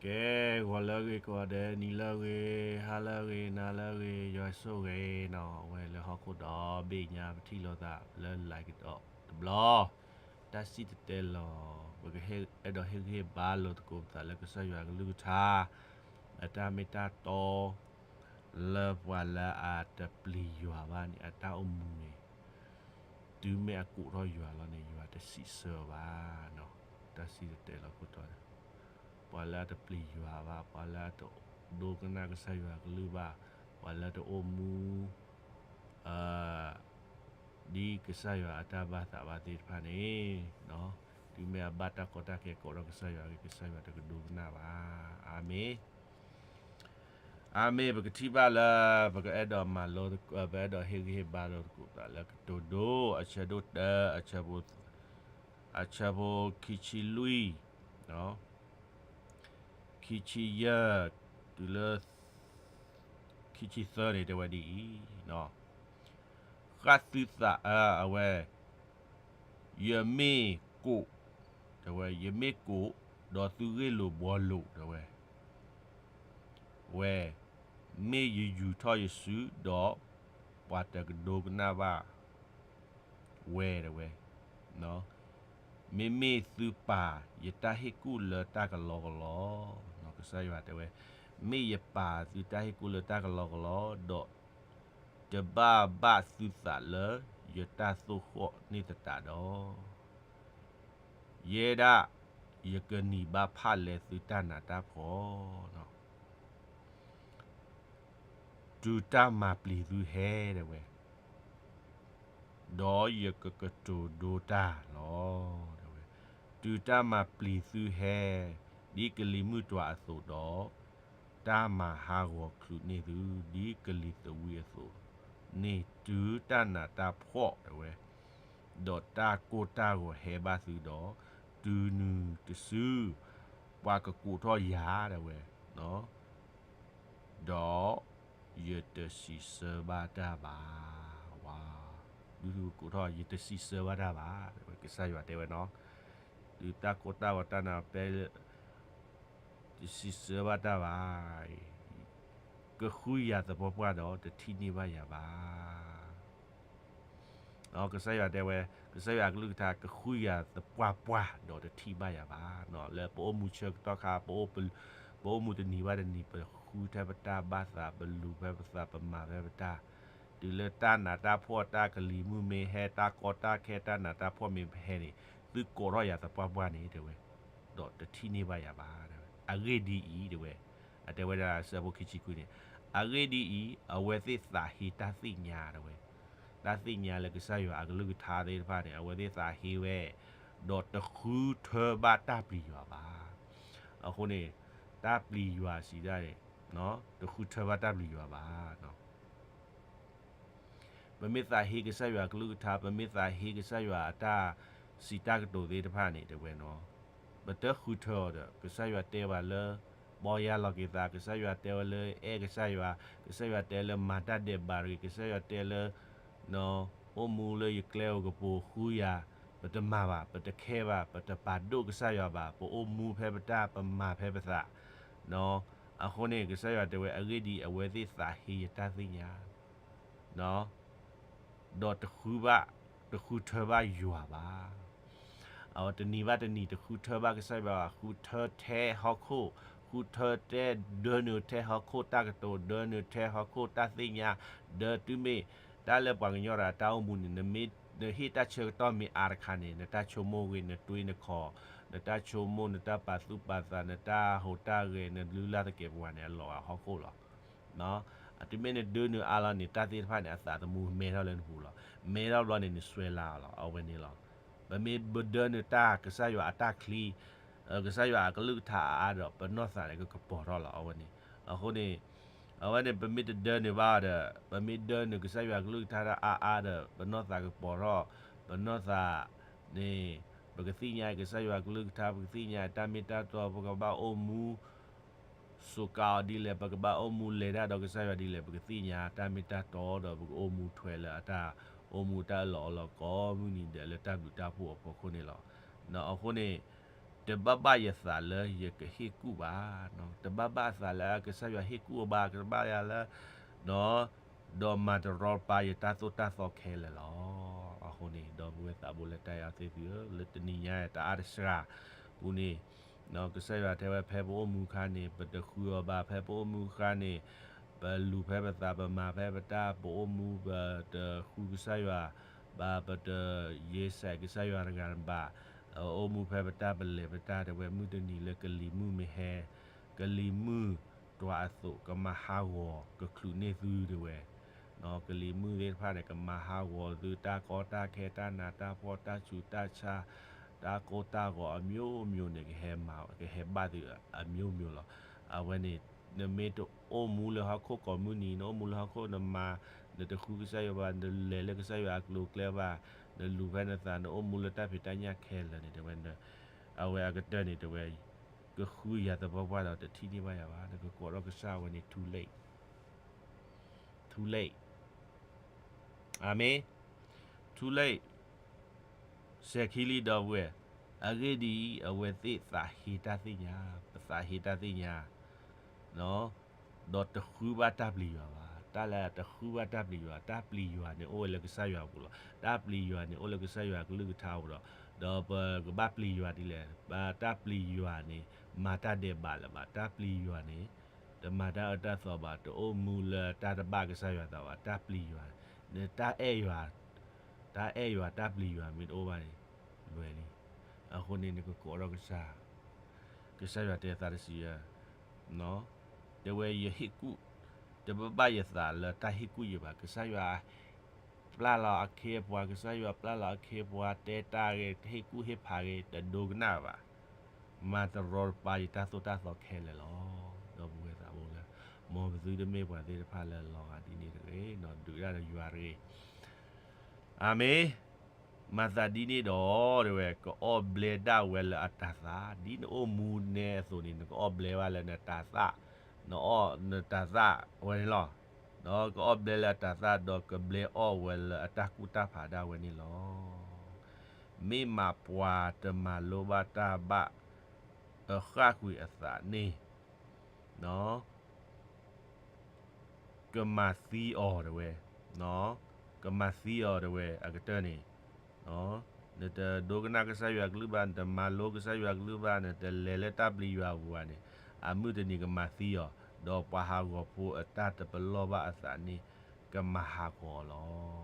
ကဲ, ဂီၤလၢအဂ့ၤကိးဂၤဒဲး, နံၤလၢအဂ့ၤ, ဟါလၢအဂ့ၤ, နၤလၢအဂ့ၤ, ယွၤဆိၣ်ဂ့ၤနီၤ, အဝဲလၢဟီၣ်ခိၣ်ဒီဘ့ၣ်ညါ ပထံၣ်လိာ်သးလၢ live ကဒီးတဘျီ, တၢ်စံၣ်တဲၤတဲလီၤ, ပကအဲၣ်ဒိးဟ့ၣ်ဂံၢ်ဟ့ၣ်ဘါလိာ်သကိးပသးလၢကစၢ်ယွၤအကလုၢ်ကထါ, အတၢ်မ့ၢ်တၢ်တီ လၢပှၤလၢအတပျံၤယွၤဘၣ်န့ၣ် အတၢ်အိၣ်မူန့ၣ် တုၤမ့ၢ်အကိးထီၣ်ယွၤလီၤန့ၣ် ယွၤတစံးဆၢဘၣ်နီၤ, တၢ်စံၣ်တဲၤတဲလီၤခိၣ်တီန့ၣ်, ပှၤလၢအတပျံၤယွၤဘၣ်, ပှၤလၢအတဒိကနၣ်ကစၢ်ယွၤအကလုၢ်ဘၣ်, ပှၤလၢအတအိၣ်မူ ဒ်ကစၢ်ယွၤအတၢ်ဘၣ်သးဘၣ်သ့ၣ်တဖၣ်န့ၣ်, တုၤမ့ၢ်အဘၣ်တၢ်ကီတၢ်ခဲကိးထီၣ်ကစၢ်ယွၤဂ့ၤ ကစၢ်ယွၤတကဒိကနၣ်ဘၣ်. အၤမ့ၣ်. အၤမ့ၣ်, ပကထံၣ်ဘၣ်လၢ ပကအဲၣ်ဒိးမၤလိ, ပအဲၣ်ဒိးဟ့ၣ်ဂံၢ်ဟ့ၣ်ဘါလိာ်သကိးသးလၢကတိၤဒိ အဆၢဒိၣ်တၢ, အဆၢဖိခံဆံလွံၢ် ခံဆံယဲၢ် တုၤလၢ ခံဆံသၢန့ၣ် တဲဝဲဒ်အံၤ, ဃၣ်သုသးအဝဲ, ယမ့ၢ်ကိး, တဲဝဲ ယမ့ၢ်ကိး, ဒီးသုဂ့ၢ်လိာ်ဘှီလိာ် တဲဝဲ, ဝဲ, မ့ၢ်ယယူာ်ထီၣ်ယစုဒီး ပှၤတကဒိကနၣ်ဘၣ် ဝဲ တဲဝဲ, မ့မ့ၢ်သုပာ်ယတၢ်ဟ့ၣ်ကူၣ်လၢတၢ်ကလီကလီ, ကစၢ်ယွၤတဲဝဲ, မ့ၢ်ယပာ်သုတၢ်ဟ့ၣ်ကူၣ်လၢတၢ်ကလီကလီ, ဒီးတဘၣ်ဘၣ်သုသးလၢယတၢ်သိၣ်ဃီၣ်န့ၢ်သတးဒီး, ယဲဒၣ်ယကနံၤဘၣ်ဖၣ်လဲသုတၢ်နးတၢ်ဖှီၣ် တုၤတၢ်မၤပျံၤသုဟဲ တဲဝဲ, ဒီးယကကတိၤဒိတၢ်လီၤ တဲဝဲ, တုၤတၢ်မၤပျံၤသုဟဲ ဒ်ကလံၤမုၢ်တွၤအသိးဒီး, တၢ်မၤဟးဂီၤချုးန့ၢ်သု ဒ်ကလံၤသဝံးအသိးန့ၣ် တုၤတၢ်နးတၢ်ဖှီၣ် တဲဝဲ, ဒီးတၢ်ကိၢ်တၢ်ဂီၤဟဲဘၣ်သုဒီး, တုၤနုၤတစု ပှၤကကိးထီၣ်ယၤ တဲဝဲ, ဒီးယတစံးဆၢဘၣ်တၢ်ဘၣ်, ဝါ, ဒုးသုကကိးထီၣ် ယတစံးဆၢဘၣ်တၢ်ဘၣ် တဲဝဲ, ကစၢ်ယွၤတဲဝဲနီၤ, တုၤတၢ်ကိၢ်တၢ်ဂီၤတၢ်နးဖှီၣ် တစံးဆၢဘၣ်တၢ်ဘၣ်, ကဃုယၤသပှၢ်ပှၢ်ဒီးတထံၣ်န့ၢ်ဘၣ်ယၤဘၣ်. ကစၢ်ယွၤတဲဝဲ, ကစၢ်ယွၤအကလုၢ်ကထါ ကဃုယၤသပှၢ်ပှၢ်ဒီးတထံၣ်ဘၣ်ယၤဘၣ်. လၢပအိၣ်မူဆၢကတီၢ်ခါ, ပအိၣ်မူတနံၤဘၣ်တနံၤ, ပဃုထဲပတၢ်ဘၣ်သး, ပလူၤဖဲပသး, ပမၤဖဲပတၢ်, တုၤလၢတၢ်နးတၢ်ဖှီၣ် တၢ်ကလံၤမုၢ်မ့ၢ်ဟဲ, တၢ်ကီတၢ်ခဲ တၢ်နးတၢ်ဖှီၣ်မ့ၢ်ဟဲန့ၣ်, သုကိးထီၣ်ယၤသပှၢ်ပှၢ်န့ၣ် တဲဝဲ, ဒီးတထံၣ်န့ၢ်ဘၣ်ယၤဘၣ် တဲဝဲ. အဂ့ၢ်ဒ်အံၤ တဲဝဲ, အတဲဝဲဒၣ် ဆၢဖိခံဆံခွံန့ၣ်, အဂ့ၢ်ဒ်အံၤ, အဝဲသ့ၣ်သးဟ့တၢ်သ့ၣ်ညါ တဲဝဲ, တၢ်သ့ၣ်ညါလၢကစၢ်ယွၤအကလုၢ်ကထါသ့ၣ်တဖၣ်န့ၣ် အဝဲသ့ၣ်သးဟ့ဝဲ, ဒီးတဃုထၢဘၣ်တၢ်ပျံၤယွၤဘၣ်. အဃိန့ၣ်, တၢ်ပျံၤယွၤစံးဒၣ်န့ၣ်, တဃုထၢဘၣ်တၢ်ပျံၤယွၤဘၣ်. ပမ့ၢ်သးဟ့ကစၢ်ယွၤအကလုၢ်ကထါ, ပမ့ၢ်သးဟ့ကစၢ်ယွၤအတၢ်စံးတၢ်ကတိၤသ့ၣ်တဖၣ်န့ၣ် တဲဝဲနီၤ, ပတဃုထၢအီၤဒီး ကစၢ်ယွၤတဲဝဲလၢ ပီၢ်ယၢ်လီၤက့ၤသး, ကစၢ်ယွၤတဲဝဲလၢအဲၣ်ကစၢ်ယွၤ, ကစၢ်ယွၤတဲလၢမၤတၢ်ဒဲးဘးတဂ့ၤ, ကစၢ်ယွၤတဲလၢ အိၣ်မူလၢယကျဲဧိၤကပူၤဃုယၤ, ပတမၤဘၣ်, ပတခဲဘၣ်, ပတပာ်ဒိၣ်ကစၢ်ယွၤဘၣ်, ပအိၣ်မူဖဲပတၢ်, ပမၤဖဲပသး. အဃိန့ၣ် ကစၢ်ယွၤတဲဝဲ အဂ့ၢ်ဒ်အံၤ, အဝဲသ့ၣ်သးဟ့ယတၢ်သ့ၣ်ညါ, ဒီးတဃုဘၣ်, တဃုထၢဘၣ်ယွၤဘၣ်. အဝဲတနံၤဘၣ်တနံၤ တဃုထၢဘၣ်ကစၢ်ယွၤ, ဃုထၢထဲဟီၣ်ခိၣ်, ဃုထၢထဲ, ဒၢနုာ်ထဲဟီၣ်ခိၣ်တၢ်ကတိၤ, ဒၢနုာ်ထဲဟီၣ်ခိၣ်တၢ်သ့ၣ်ညါ, ဒၢတုၤမ့ၢ်တၢ်လၢပှၤကညီဒီးအတၢ်အိၣ်မူန့ၣ်, နမ့ၢ်နဟ့ၣ်တၢ်ဆၢကတီၢ်မ့ၢ်အါတခါန့ၣ်, နတၢ်ဆိကမိၣ်ဂ့ၤ, နတွေးနခီၣ်, နတၢ်ဆိကမိၣ်, နတၢ်ပာ်သူၣ်ပာ်သး, နတၢ်ဟူးတၢ်ဂဲၤ, နလုၢ်လၢ်သကဲးပဝးန့ၣ် အလီၤဂာ်ဟီၣ်ခိၣ်လီၤ. တုၤမ့ၢ်နဒၢနုာ်အါလီၤန့ၣ် တၢ်သ့ၣ်တဖၣ်န့ၣ် အသးသမူမဲထီၣ်လၢနပူၤလီၤ. မဲထီၣ်ဘျီန့ၣ် နစွဲလၢ်လီၤ. အဝဲန့ၣ်လီၤ. ပမ့ၢ်ဘၣ်ဒၢနုာ်တၢ်ကစၢ်ယွၤအတၢ်ချံ, ကစၢ်ယွၤအကလုၢ်ကထါအါအါဒီး ပနီၢ်သးန့ၣ်ကကပီၤထီၣ်လီၤ. အဝဲန့ၣ်, အဃိန့ၣ်, အဝဲန့ၣ် ပမ့ၢ်တဒၢနုာ်ဘၣ်ဒီး, ပမ့ၢ်ဒၢနုာ်ကစၢ်ယွၤအကလုၢ်ကထါတၢ်အါအါဒီး ပနီၢ်သးကပီၤထီၣ်, ပနီၢ်သးန့ၣ်, ပကသ့ၣ်ညါကစၢ်ယွၤအကလုၢ်ကထါ, ပကသ့ၣ်ညါတၢ်မ့ၢ်တၢ်တီ, ပကဘၣ်အိၣ်မူ စူးကါအီၤဒ်လဲၣ်, ပကဘၣ်အိၣ်မူလဲၤတၢ်ဒီးကစၢ်ယွၤဒ်လဲၣ်, ပကသ့ၣ်ညါတၢ်မ့ၢ်တၢ်တီဒီး ပကအိၣ်မူထွဲလၢအတၢ်အိၣ်မူတၢ်အၢၣ်လီၤအီလီၤကိးမုၢ်နံၤဒဲးလၢတၢ်ဘျုးတၢ်ဖှိၣ်အဖီခိၣ်န့ၣ်လီၤ. အဃိန့ၣ်, တဘၣ်ဘၣ်ယသးလၢယကဟ့ၣ်ကူၣ်ဘၣ်, တဘၣ်ဘၣ်အသးလၢကစၢ်ယွၤဟ့ၣ်ကူၣ်အီၤဘၣ်, တဘၣ်ယၤလၢ, ဒီးမၤတရီတပါယတၢ်သိၣ်တၢ်သီခဲလၢာ်လီၤ. အဃိန့ၣ် ဒီပုၢ်ဝဲၢ်သးဘိလၢတၢ်အဲၣ်အီၤသ့ၣ်သုဧၢ, လၢတနံၤညါတအါတစှၤပူၤန့ၣ်, ကစၢ်ယွၤတဲဝဲဖဲပအိၣ်မူအခါန့ၣ် ပတဃုအီၤဘၣ်, ဖဲပအိၣ်မူအခါန့ၣ် ပလူၤဖဲပသး, ပမၤဖဲပတၢ်, ပအိၣ်မူပတဃုကစၢ်ယွၤဘၣ်, ပတယဲစဲးကစၢ်ယွၤတဂၤဘၣ်, အိၣ်မူဖဲပတၢ်ပလဲၤပတၢ်, တဲဝဲမုၢ်တနံၤလၢကလံၤမုၢ်မ့ၢ်ဟဲ, ကလံၤမုၢ်တွၤအသိး ကမၤဟးဂီၤကချုးန့ၢ်သု တဲဝဲ, ကလံၤမုၢ်သ့ၣ်တဖၣ်န့ၣ် ကမၤဟးဂီၤသုတၢ်ကီတၢ်ခဲ တၢ်နးတၢ်ဖှီၣ် တၢ်ဆူးတၢ်ဆါ တၢ်ကိၢ်တၢ်ဂီၤအမျိုးမျိုးန့ၣ် ကဟဲမၤ ကဟဲဘၣ်သုအမျိုးမျိုးလီၤ. အဝဲန့ၣ် နမ့ၢ်တအိၣ်မူလၢဟီၣ်ခိၣ်ကိးမုၢ်နံၤ, နအိၣ်မူလၢဟီၣ်ခိၣ် နမၤ, နတဃုကစၢ်ယွၤဘၣ်, နလဲၤလၢကစၢ်ယွၤအကျိၤအကျဲဘၣ်, နလူၤဖဲနသး, နအိၣ်မူလၢတၢ်ဖံးတၢ်ညၣ်ခဲလၢာ်န့ၣ် တဲဝဲ, အဝဲအကတၢၢ်န့ၣ် တဲဝဲ ကဃုယၤသပှၢ်ပှၢ်ဒီးတထံၣ်န့ၢ်ဘၣ်ယၤဘၣ်, နကကိးထီၣ်ကစၢ်အဝဲန့ၣ် too late, too late, အၤမ့ၣ်, too late, စဲၤခံလံ ဒီပုၢ်ဝဲၢ်, အဂ့ၢ်ဒ်အံၤ အဝဲသ့ၣ်သးဟ့တၢ်သ့ၣ်ညါ, ပသးဟ့တၢ်သ့ၣ်ညါ ဒီးတဃုဘၣ်တၢ်ပျံၤယွၤဘၣ်. တၢ်လၢတဃုဘၣ်တၢ်ပျံၤယွၤ, တၢ်ပျံၤယွၤန့ၣ်အိၣ်ဝဲလၢကစၢ်ယွၤအပူၤလီၤ. တၢ်ပျံၤယွၤန့ၣ်အိၣ်လၢကစၢ်ယွၤအကလုၢ်ကထါအပူၤဒီး, ဒီးပကဘၣ်ပျံၤယွၤဒ်လဲၣ်, တၢ်ပျံၤယွၤန့ၣ် မၤတၢ်ဒဲးဘးလၢၤဘၣ်. တၢ်ပျံၤယွၤန့ၣ် တမၤတၢ်အၢတၢ်သီဘၣ်, တအိၣ်မူလၢတၢ်တဘၣ်ကစၢ်ယွၤအသးဘၣ်. တၢ်ပျံၤယွၤ, နတၢ်အဲၣ်ယွၤ, တၢ်အဲၣ်ယွၤ တၢ်ပျံၤယွၤမ့ၢ်တအိၣ်ဘၣ်န့ၣ် လွဲၤလံ. အဃိန့ၣ် နကကိးထီၣ်ကစၢ်, ကစၢ်ယွၤတဲသးတစံးယၤ, တဲဝဲယဟ့ၣ်ကူၣ်, တဘၣ်ဘၣ်ယသးလၢတၢ်ဟ့ၣ်ကူၣ်ယၤဘၣ်. ကစၢ်ယွၤပျၢ်လီၤအခ့အပှၤ, ကစၢ်ယွၤပျၢ်လီၤအခ့အပှၤ, တဲတၢ်ဂ့ၤ, ဟ့ၣ်ကူၣ်ဟ့ၣ်ဖးဂ့ၤ, တဒိကနၣ်ဘၣ်. မၤတရီတပါယတၢ်သိၣ်တၢ်သီခဲလၢာ်လီၤ. ဒီပုၢ်ဝဲၢ်သးဘိလၢ, မ်ပသုတမ့ၢ်ပှၤသ့ၣ်တဖၣ်လၢလီၤဂာ်ဒ်န့ၣ်တဂ့ၤ, ဒုးဒၣ်ဒီးယွၤတဂ့ၤ. အၤမ့ၣ်. မၤသးဒ်န့ၣ်ဒီး တဲဝဲ ကအီၣ်ဘျဲဒၣ်ဝဲလၢအတၤသၣ်, ဒ်နအိၣ်မူနဲအသိးန့ၣ် နကအီၣ်ဘျဲဘၣ်လၢနတၤသၣ်, နအီၣ်, နတၤသၣ်ဝဲန့ၣ်လီၤ. ဒီးကအီၣ်ဘျဲလၢအတၤသၣ်, ဒီးကဘျဲအီၣ်ဝဲလၢအတၢ်ကူၣ်တၢ်ဖးဒၣ်ဝဲန့ၣ်လီၤ. မ့ၢ်မၤပှၤတမၤလိဘၣ်တၢ်ဘၣ်အဃၣ်ကွံာ်အသးန့ၣ် ကမၤသံအီၤတဲဝဲ, ကမၤသံအီၤတဲဝဲ အကတၢၢ်န့ၣ်, နတဒိကနၣ်ကစၢ်ယွၤကလုၢ်ဘၣ်, နတမၤလိကစၢ်ယွၤကလုၢ်ဘၣ်, နတလဲၤလၢတၢ်ပျံၤယွၤအပူၤဘၣ်န့ၣ်, အမုၢ်တနံၤကမၤသံအီၤ, ဒီးပှၤဟးဂီၤဖိအတၢ်တပလီၢ်ဘၣ်အသးန့ၣ် ကမၤဟးဂီၤအီၤလီ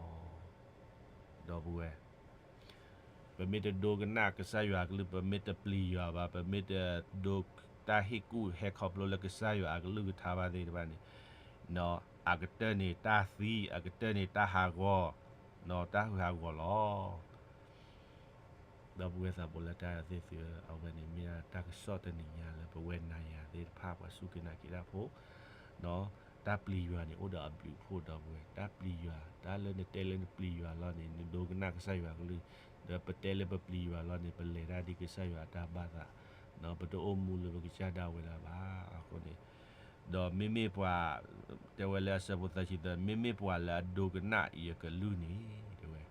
ၤ. ဒီပုၢ်ဝဲၢ် ပမ့ၢ်တဒိကနၣ်ကစၢ်ယွၤကလုၢ်, ပမ့ၢ်တပျံၤယွၤဘၣ်, ပမ့ၢ်တဒိတၢ်ဟ့ၣ်ကူၣ်ဟဲခီဖျိလၢကစၢ်ယွၤအကလုၢ်ကထါဘၣ်သ့ၣ်တဖၣ်န့ၣ်, အကတၢၢ်န့ၣ်တၢ်သံ, အကတၢၢ်န့ၣ်တၢ်ဟးဂီၤ, တၢ်ဟုးဟးဂီၤလီၤ. ဒီပုၢ်ဝဲၢ်သးဘိလၢတၢ်အဲၣ်သ့ၣ်သုဧၢ, အဝဲန့ၣ်မ့ၢ်ဒၣ်တၢ်ကစီၣ်တနံၤညါလၢပဝဲနၤယၤသ့ၣ်တဖၣ် ပှၤစူၢ်က့ၤနာ်က့ၤတၢ်ဖိ, တၢ်ပျံၤယွၤန့ၣ်အိၣ်ဒီးအဘျုးအဖှိၣ် ဒီပုၢ်ဝဲၢ်, တၢ်ပျံၤယွၤ, တၢ်လၢနတဲလၢနပျံၤယွၤလီၤန့ၣ် နဒိကနၣ်ကစၢ်ယွၤကလုၢ်, ဒီးပတဲလၢပပျံၤယွၤလီၤန့ၣ် ပလဲၤတၢ်ဒ်ကစၢ်ယွၤအတၢ်ဘၣ်သး, ပတအိၣ်မူလၢပကစၢ်ဒၣ်ဝဲဒၣ်ဘၣ်. အဃိန့ၣ် ဒီးမ့မ့ၢ်ပှၤ, တဲဝဲလၢအဆၢဖိသၢဆံသၢ, မ့မ့ၢ်ပှၤလၢအဒိကနၣ်ယကလုၢ်န့ၣ်, တဲဝဲ,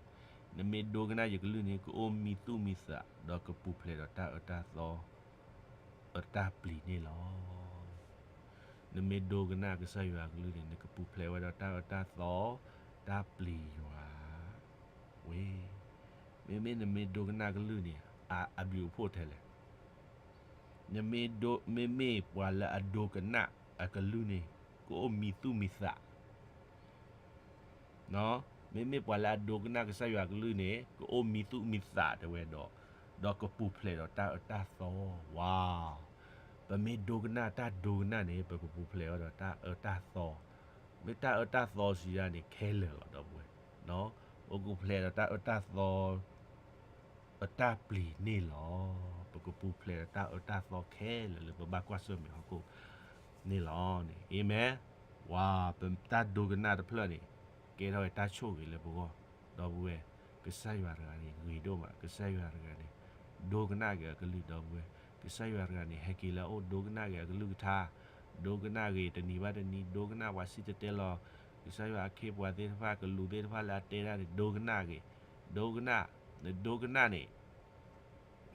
နမ့ၢ်ဒိကနၣ်ယကလုၢ်န့ၣ် ကအိၣ်မံသူၣ်မံသး ဒီးကပူၤဖျဲးဒီးတၢ်အၢတၢ်သီ အတၢ်ပျံၤန့ၣ်လီၤ. နမ့ၢ်ဒိကနၣ်ကစၢ်ယွၤကလုၢ်န့ၣ် နကပူၤဖျဲးဝဲဒီးတၢ်အၢတၢ်သီ တၢ်ပျံၤယွၤ ဝဲ, မ့မ့ၢ်နမ့ၢ်ဒိကနၣ်ကလုၢ်န့ၣ် အဘျုးအဖှိၣ်ထဲလဲၣ်. နမ့ၢ်ဒိ, မ့မ့ၢ်ပှၤလၢအဒိကနၣ်အကလုၢ်န့ၣ် ကအိၣ်မံသူၣ်မံသး မ့မ့ၢ်ပှၤလၢအဒိကနၣ်ကစၢ်ယွၤကလုၢ်န့ၣ် ကအိၣ်မံသူၣ်မံသးတဲဝဲဒီး, ဒီးကပူၤဖျဲးဒီးတၢ်အၢတၢ်သီ, ဝါ, ပမ့ၢ်ဒိကနၣ်တၢ်ဒိကနၣ်န့ၣ် ပကပူၤဖျဲးအီၤဒီးတၢ်အၢတၢ်သီ, မ့ၢ်တၢ်အၢတၢ်သီစံးယါန့ၣ် ခဲလၢာ်လီၤ ဒီပုၢ်ဝဲၢ်, ပကပူၤဖျဲးဒီးတၢ်အၢတၢ်သီ အတၢ်ပျံၤန့ၣ်လီၤ. ပကပူၤဖျဲးဒီးတၢ်အၢတၢ်သီခဲလၢာ်လၢပဘၣ်ကွၢ်ဆၢၣ်မဲာ်ဟီၣ်ခိၣ်န့ၣ်လီၤန့ၣ်, အၤမ့ၣ်, ဝါ, ပတၢ်ဒိကနၣ်တဖျၢၣ်န့ၣ် ကဲထီၣ်ဝဲတၢ်ဆိၣ်ဂ့ၤလၢပဂီၢ်, ဒီပုၢ်ဝဲၢ်, ကစၢ်ယွၤတဂၤန့ၣ် ဂ့ၤဒိၣ်မး, ကစၢ်ယွၤတဂၤန့ၣ် ဒိကနၣ်က့ၤအကလုၢ် ဒီပုၢ်ဝဲၢ်, ကစၢ်ယွၤတဂၤန့ၣ် ဟဲက့ၤလၢအအိၣ်ဒိကနၣ်က့ၤအကလုၢ်ကထါ, ဒိကနၣ်က့ၤတနံၤဘၣ်တနံၤ, ဒိကနၣ်ပှၤစံၣ်တဲၤတဲလီၤ, ကစၢ်ယွၤအခ့အပှၤသ့ၣ်တဖၣ် ကလူးသ့ၣ်တဖၣ်လၢအတဲဒၣ်န့ၣ် ဒိကနၣ်က့ၤ, ဒိကနၣ်, နဒိကနၣ်န့ၣ်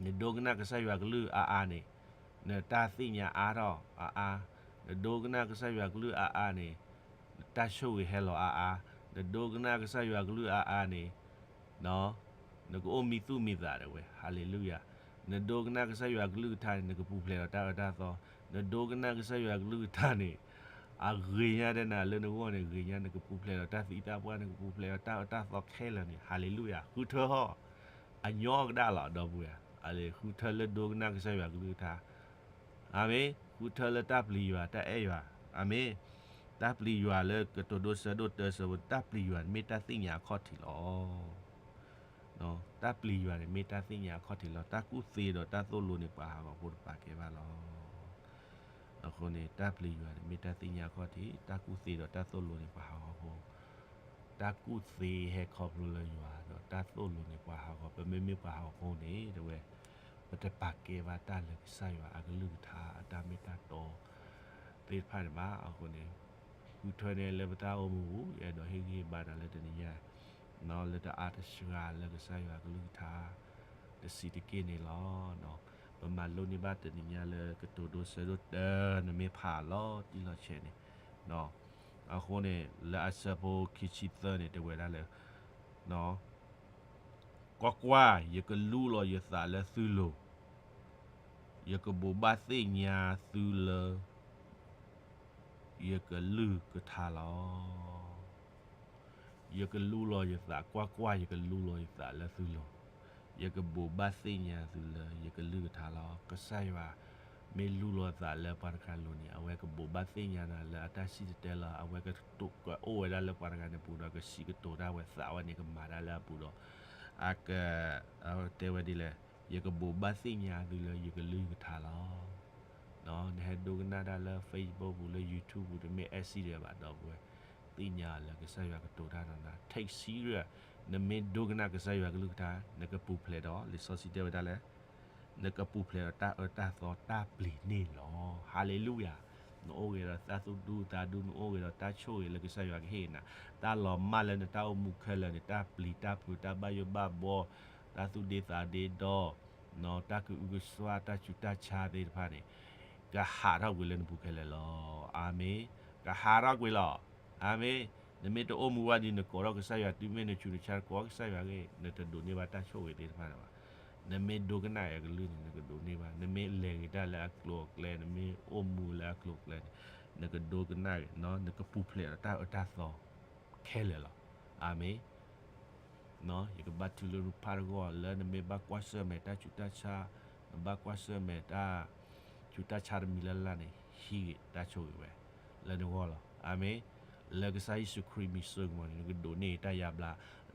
နဒိကနၣ်ကစၢ်ယွၤကလုၢ်အါအါန့ၣ်, နတၢ်သ့ၣ်ညါအါထီၣ်အါအါ, နဒိကနၣ်ကစၢ်ယွၤကလုၢ်အါအါန့ၣ်, နတၢ်ဆိၣ်ဂ့ၤဟဲလီၤအါအါ, နဒိကနၣ်ကစၢ်ယွၤကလုၢ်အါအါန့ၣ်, နကအိၣ်မံသူၣ်မံသးဒၣ်ဝဲ, ဟါလ့လူယၤ, နဒိကနၣ်ကစၢ်ယွၤကလုၢ်ကထါန့ၣ် နကပူၤဖျဲးဒီးတၢ်အၢတၢ်သီ, နဒိကနၣ်ကစၢ်ယွၤကလုၢ်ကထါန့ၣ်, အဂ့ၤညါဒဲနၤလၢနဂီၢ်န့ၣ် ဂ့ၤညါ နကပူၤဖျဲးဒီးတၢ်သံတၢ်ပှၢ် နကပူၤဖျဲးဒီးတၢ်အၢတၢ်သီခဲလၢာ်န့ၣ် ဟါလ့လူယၤ, ဃုထၢဟီၣ် အညီကဒၣ်လီၤ ဒီပုၢ်ဝဲၢ်, ဃုထၢလၢဒိကနၣ်ကစၢ်ယွၤကလုၢ်ကထါ, အၤမ့ၣ်, ဃုထၢလၢတၢ်ပျံၤယွၤ တၢ်အဲၣ်ယွၤ, အၤမ့ၣ်, တၢ်ပျံၤယွၤလၢကတိၤဒိဆၢဒိၣ်တၢဆၢဖိ တၢ်ပျံၤယွၤန့ၣ်မ့ၢ်တၢ်သ့ၣ်ညါအခီၣ်ထံးလီၤ. တၢ်ပျံၤယွၤန့ၣ်မ့ၢ်တၢ်သ့ၣ်ညါအခီၣ်ထံးလီၤ. တၢ်ကူၣ်သ့ဒီးတၢ်သိၣ်လိန့ၣ် ပှၤဟးဂီၤဖိတပာ်ကဲဘၣ်လီၤ. အဃိန့ၣ် တၢ်ပျံၤယွၤန့ၣ်မ့ၢ်တၢ်သ့ၣ်ညါအခီၣ်ထံး, တၢ်ကူၣ်သ့ဒီးတၢ်သိၣ်လိန့ၣ် ပှၤဟးဂီၤဖိ, တၢ်ကူၣ်သ့ဟဲခီဖျိလၢယွၤ, ဒီးတၢ်သိၣ်လိန့ၣ် ပှၤဟးဂီၤ, ပမ့မ့ၢ်ပှၤဟးဂီၤဖိန့ၣ် တဲဝဲ, ပတပာ်ကဲဘၣ်တၢ်လၢကစၢ်ယွၤအကလုၢ်ကထါ အတၢ်မ့ၢ်တၢ်တီ သ့ၣ်တဖၣ်န့ၣ်ဘၣ်. အဃိန့ၣ် ဃုထၢန့ၣ်လၢပတၢ်အိၣ်မူပူၤ ယအဲၣ်ဒိးဟ့ၣ်ဂံၢ်ဟ့ၣ်ဘါနၤလၢတနံၤညါ, လၢတအါတစှၤလၢကစၢ်ယွၤအကလုၢ်ကထါ တဆံးတက့ၢ်န့ၣ်လီၤ. ပမၤလိန့ၢ်ဘၣ်တနံၤညါလၢကတိၤဒိဆၢဒိၣ်တၢ နမ့ၢ်ဖးလီၤတံၢ်လီၤဆဲးန့ၣ်, အဃိန့ၣ် လၢအဆၢဖိခံဆံသၢန့ၣ် တဲဝဲဒၣ်လၢ ကွၢ်ကွၢ်, ယကလူလီၤယသးလၢသုလိၤ, ယကဘိးဘၣ်သ့ၣ်ညါသုလၢ ယကလုၢ်ကထါလီၤ. ယကလူလီၤယသး, ကွၢ်ကွၢ်, ယကလူလီၤယသးလၢသုလိၤ, ယကဘိးဘၣ်သ့ၣ်ညါသုလၢယကလုၢ်ကထါလီၤ. ကစၢ်ယွၤမ့ၢ်လူလီၤသးလၢပှၤတဂၤလိၤန့ၣ် အဝဲကဘိးဘၣ်သ့ၣ်ညါနၤလၢအတၢ်စံၣ်တဲၤတဲလီၤ. အဝဲကတိၤကအိၣ်ဝဲဒၣ်လၢပှၤတဂၤန့ၣ်ပူၤဒီး ကစံးကတိၤတၢ်ဝဲသးဝဲန့ၣ် ကမၤတၢ်လၢအပူၤဒီး အက တဲဝဲဒ်လဲၣ်, ယကဘိးဘၣ်သ့ၣ်ညါသုလၢယကလုၢ်ကထါလီၤ. နဟဲဒိကနၣ်တၢ်လၢ Facebook ပူၤ လၢ YouTube ပူၤ တမ့ၢ် accident ဘၣ် ဒီပုၢ်ဝဲၢ်, သ့ၣ်ညါလၢကစၢ်ယွၤကတိၤတၢ်ဒီးနၤ take serious, နမ့ၢ်ဒိကနၣ်ကစၢ်ယွၤကလုၢ်ကထါ နကပူၤဖျဲးဒီး လံာ်စီဆှံတဲဝဲဒၣ်လၢ နကပူၤဖျဲးဒီးတၢ်အၢတၢ်သီတၢ်ပျံၤန့ၣ်လီၤ. ဟါလ့လူယၤ, နအိၣ်ဂ့ၤဒီးတၢ်သူၣ်ဒူသးဒူ, နအိၣ်ဂ့ၤဒီးတၢ်ဆိၣ်ဂ့ၤလၢကစၢ်ယွၤကဟ့ၣ်နၤ, တၢ်လီၤမၢ်လၢနတၢ်အိၣ်မူခဲလၢာ်န့ၣ် တၢ်ပျံၤတၢ်ဖုး တၢ်ဘၣ်ယိၣ်ဘၣ်ဘှီ, တၢ်သူၣ်ဒ့သးဒ့ဒီး တၢ်ကအုကစွါ တၢ်ဆူးတၢ်ဆါသ့ၣ်တဖၣ်န့ၣ် ကဟးထီၣ်ကွံာ်လၢနပူၤခဲလၢာ်လီၤ. အၤမ့ၣ်, ကဟးထီၣ်ကွံာ်လီၤ. အၤမ့ၣ်, နမ့ၢ်တအိၣ်မူဘၣ်ဒီး နကိးထီၣ်ကစၢ်ယွၤတုၤမ့ၢ်နဆူးနဆါ ကိးကစၢ်ယွၤဂ့ၤ, နတဒိးန့ၢ်ဘၣ်တၢ်ဆိၣ်ဂ့ၤသ့ၣ်တဖၣ်န့ၣ်ဘၣ်. နမ့ၢ်ဒိကနၣ်အကလုၢ်န့ၣ် နကဒိးန့ၢ်ဘၣ်. နမ့ၢ်လဲၤဂ့ၤတၢ်လၢအကျိၤအကျဲ, နမ့ၢ်အိၣ်မူလၢအကျိၤအကျဲန့ၣ် နကဒိကနၣ်ဂ့ၤ, နကပူၤဖျဲးဒီးတၢ်အၢတၢ်သီခဲလၢာ်လီၤ. အၤမ့ၣ်. ယကဘါထုကဖၣ်တဂီၢ် လၢနမ့ၢ်ဘၣ်ကွၢ်ဆၢၣ်မဲာ်တၢ်ဆူးတၢ်ဆါ, နဘၣ်ကွၢ်ဆၢၣ်မဲာ်တၢ်ဆူးတၢ်ဆါတမံၤလၢ်လၢ်န့ၣ် ဟံးဂ့ၤတၢ်ဆိၣ်ဂ့ၤဝဲလၢနဂီၢ်လီၤ. အၤမ့ၣ်. လၢကစၢ်ယ့ၣ်ၡူးခရံာ်မံၤစိကမီၤန့ၣ် နကဒိးန့ၢ်တၢ်ယါဘျါ,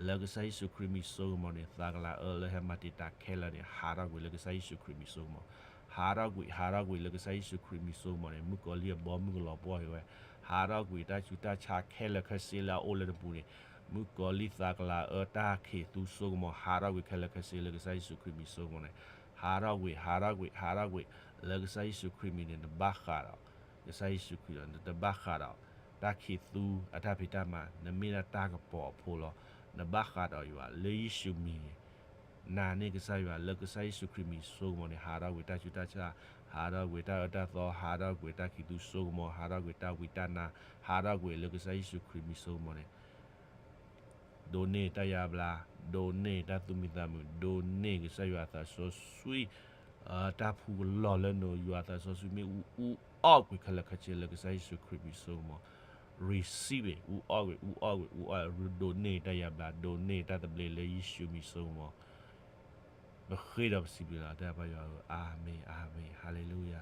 လၢကစၢ်ယ့ၣ်ၡူးခရံာ်မံၤစိကမီၤန့ၣ် သးကလၤအၢလၢဟဲမၤတံာ်တာ်ခဲလၢာ်န့ၣ် ဟးထီၣ်ကွံာ်လၢကစၢ်ယ့ၣ်ၡူးခရံာ်မံၤစိကမီၤ, ဟးထီၣ်ကွံာ်, ဟးထီၣ်ကွံာ်လၢကစၢ်ယ့ၣ်ၡူးခရံာ်မံၤစိကမီၤန့ၣ် မုၣ်ကီၤလံၢ်အဘီမုၢ်ကလီၤပှီၢ်က့ၤဝဲ, ဟးထီၣ်ကွံာ်တၢ်ဆူးတၢ်ဆါခဲလၢာ်ခဲဆ့လၢအအိၣ်လၢနပူၤန့ၣ်, မုၣ်ကီၤလံၢ်သးကလၤအၢတၢ်ခံးသူစိကမီၤ ဟးထီၣ်ကွံာ်ခဲလၢာ်ခဲဆ့လၢကစၢ်ယ့ၣ်ၡူးခရံာ်မံၤစိကမီၤန့ၣ်, ဟးထီၣ်ကွံာ်, ဟးထီၣ်ကွံာ်, ဟးထီၣ်ကွံာ်, လၢကစၢ်ယ့ၣ်ၡူးခရံာ်မံၤန့ၣ် နဘၣ်ဃးဒီး ကစၢ်ယ့ၣ်ၡူးခရံာ်ဒီး နတဘၣ်ဃးဒီး တၢ်ခံးသူအတၢ်ဖံးတၢ်မၤ, နမ့ၢ်ဒၣ်တၢ်ကပီၤအဖိလီၤ. နဘၣ်ဃးဒီးယွၤလၢယ့ၣ်ၡူးမံၤန့ၣ်, နာ်န့ၢ်ကစၢ်ယွၤလၢကစၢ်ယ့ၣ်ၡူးခရံာ်မံၤစိကမီၤန့ၣ် ဟးထီၣ်ကွံာ်တၢ်ဆူးတၢ်ဆါ, ဟးထီၣ်ကွံာ်တၢ်အၢတၢ်သီ, ဟးထီၣ်ကွံာ်တၢ်ခံးသူစိကမီၤ, ဟးထီၣ်ကွံာ်တၢ်ဝံတၢ်နါ, ဟးထီၣ်ကွံာ်လၢကစၢ်ယ့ၣ်ၡူးခရံာ်မံၤစိကမီၤန့ၣ် ဒိးန့ၢ်တၢ်ယါဘျါ, ဒိးန့ၢ်တၢ်သူၣ်မံသးမုာ်, ဒိးန့ၢ်ကစၢ်ယွၤသးစီဆှံ တၢ်ဖှူကလီၤလၢနယွၤသးစီဆှံမ့ၣ်အူအီၣ်ကွံာ်ခဲလၢာ်ခဲဆ့လၢကစၢ်ယ့ၣ်ၡူးခရံာ်မံၤစိကမီၤ, receive it, အူအီၣ်ကွံာ်, အူအီၣ်ကွံာ်, အူအီၣ်, ဒိးန့ၢ်တၢ်ယါဘျါ, ဒိးန့ၢ်တၢ်သဘျ့လၢယ့ၣ်ၡူးမံၤစိကမီၤ, ပဃ့ဒီးပစံးဘျုးလီၤ တၢ်ပၢ်ယွၤဧၢ, အၤမ့ၣ်, အၤမ့ၣ်, ဟါလ့လူယၤ.